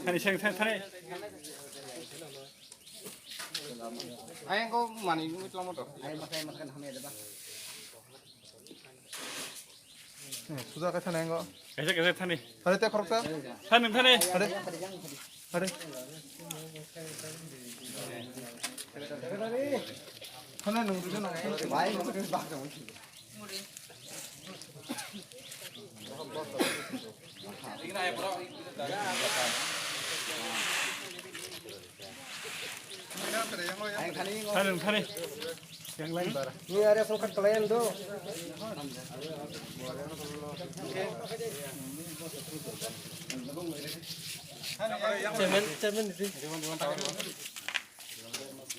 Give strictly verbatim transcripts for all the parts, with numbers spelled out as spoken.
Thani, thani, thani, thani. Ayang ko mani nungwi tongmo to. Ayang makai makai hamya deba. Eh, suja kaisa nai ngo. Kaisa, kaisa thani. Thani te khoroksa. Thani, thani. Thani. Thani. Thani nung suja nung. Bai, nung suja nung. Thani, thani. Yang lain bara. Ni are songkar kelayan do. Chairman, chairman itu.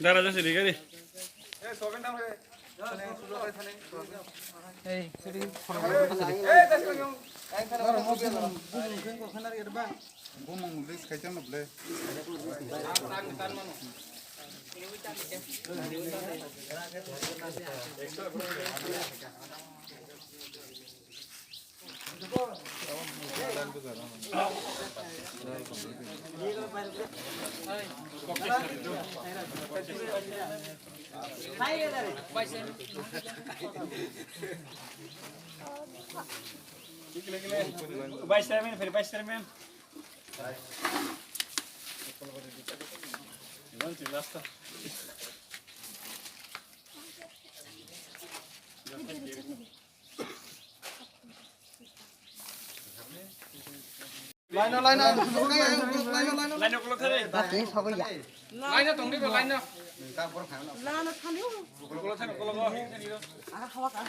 Dara jasi di kari. Bumung list kaichang no ble. Vice chairman, phir vice chairman. Laino, laino, laino, laino, laino. Laino kolok thani. Laino tongdi bo, laino. Laino thani. Kolok thani, kolok. Ara hawa ka.